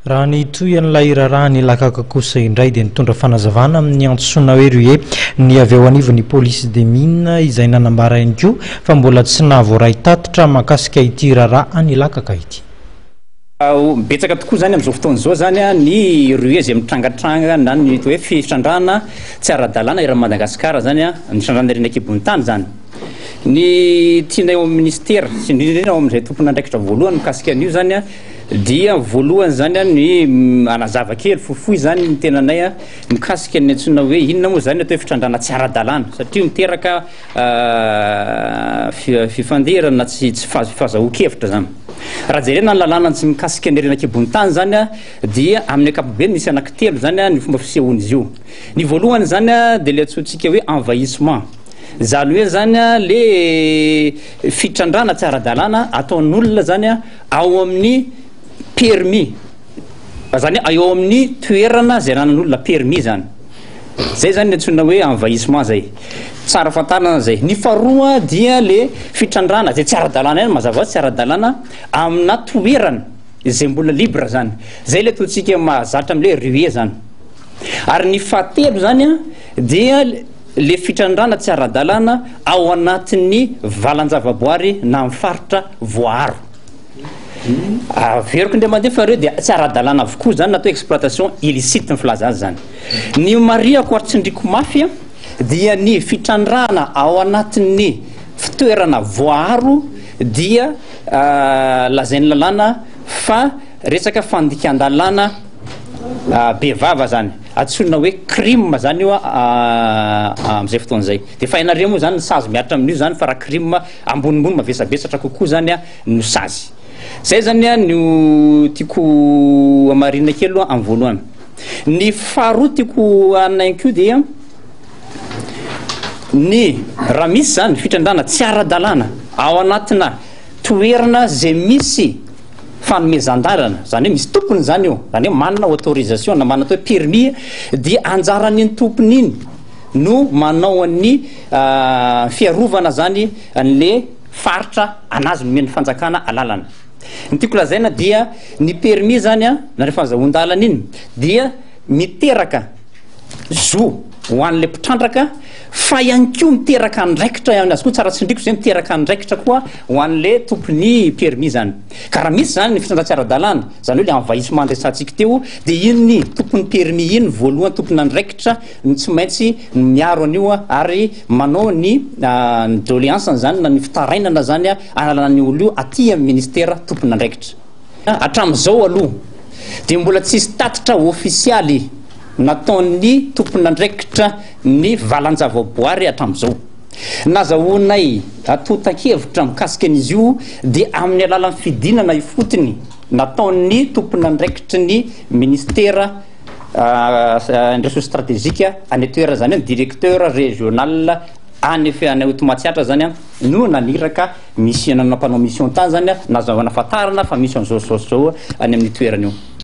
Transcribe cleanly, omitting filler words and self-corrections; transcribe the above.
Raha ny toy an'ilay raharaha Ilakaka kosa indray dia nitondra fanazavana amin'ny antsoina hoe RUE ny avy eo anivon'ny Police des Mines, izay nanambara ihany koa fa mbola tsy nahavoaray tatitra mahakasika ity raharaha any Ilakaka ity. Betsaka tokoa zany amin'izao fotoana izao zany ny RUE izay mitrangatranga na ny hoe fitrandrahana tsy ara-dalàna eran'i Madagasikara zany, ny fitrandrahana harena an-kibon'ny tany zany. Ny tianay ao amin'ny ministera sy indrindra indrindra ao amin'izay tompon'andraikitra voalohany mikasika an'io zany dia voalohany zany ny hanazava kely fohifohy zany ny tenanay mikasika ny antsoina hoe inona moa zany atao hoe fitrandrahana tsy ara-dalàna, satria miteraka fifandirana tsy tsy fahazahoan-kevitra zany. Raha jerena ny lalàna tsy mikasika ny harena an-kibon'ny tany zany dia amin'ny ankapobeny misy anankitelo zany ny fomba fisehoan'izy io. Ny voalohany zany dia ilay antsointsika hoe envahissement, zany hoe zany le fitrandrahana tsy ara-dalàna ataon'olona zany ao amin'ny permis, zany hoe eo amin'ny toerana izay ananan'olona permis zany. Zay zany ny antsoina hoe envahissement zay. Tsara fantarina zay. Ny faharoa dia le fitrandrahana zay tsy ara-dalàna ihany, mazava ho azy tsy ara-dalàna amina toerana izay mbola libre zany. Zay le ataontsika mahazatra am'le RUE zany. Ary ny fahatelo zany dia le fitrandrahana tsy ara-dalàna ao anatin'ny valan-javaboary na amin'ny faritra voaaro. Averiko indray mandeha fa ireo dia tsy ara-dalàna avokoa zany, natao exploitation illicite ny filaza azy zany. Ny marihako ary tsindriko mafy dia ny fitrandrahana ao anatin'ny fitoerana voaaro dia lazain'ny lalàna fa resaka fandikan-dalàna bevava zany, antsoina hoe crime zany io amin'izay fotoana izay. Dia efa hainareo moa zany ny sazy mihatra amin'io zany, fa raha crime ambonimbony mavesabesatra kokoa zany no sazy. Zay zany no tiako hamarinina kely aloha amin'ny voalohany. Ny faharoa tiako hanina ihany koa dia ny raha misy zany fitrandrahana tsy ara-dalàna ao anatina toerana zay misy fanomezan-dalana, zany hoe misy tompony zany io, zany hoe manana autorisation na manana atao hoe permis, dia anjaran'iny tompony iny no manao an'ny fiarovana zany an'le faritra anazy nomen'ny fanjakana alalana. Ny tiako lazaina dia ny permis zany na le fahazahoan-dalana iny dia miteraka zo ho an'le mpitrandraka, fa ihany koa miteraka andraikitra ihany azy koa, tsara tsindriko zay, miteraka andraikitra koa ho an'le tompon'ny permis zany. Ka raha misy zany ny fitrandrahana tsy ara-dalàna, zany hoe le envahissement resahantsika teo, dia iny tompon'ny permis iny voalohany tompon'andraikitra no tsy maintsy miaro an'io ary manao ny ny doléance zany na ny fitarainana zany analana ny olo io aty amin'ny ministera tompon'andraikitra. Hatramin'izao aloha dia mbola tsisy tatitra ofisialy nataon'ny tompon'andraikitra ny valan-javaboary hatramin'izao. Nazahoanay antontan-kevitra mikasika an'izy io dia amin'ny alalan'ny fidinana ifotony nataon'ny tompon'andraikitry ny ministera ny ressources stratégiques any an-toerana, zany hoe ny directeur régional any any Matsiatra zany no naniraka mission, mpanao mission tany zany, nazahoana fahatarana fa misy an'izao zao zao any amin'ny toerana io.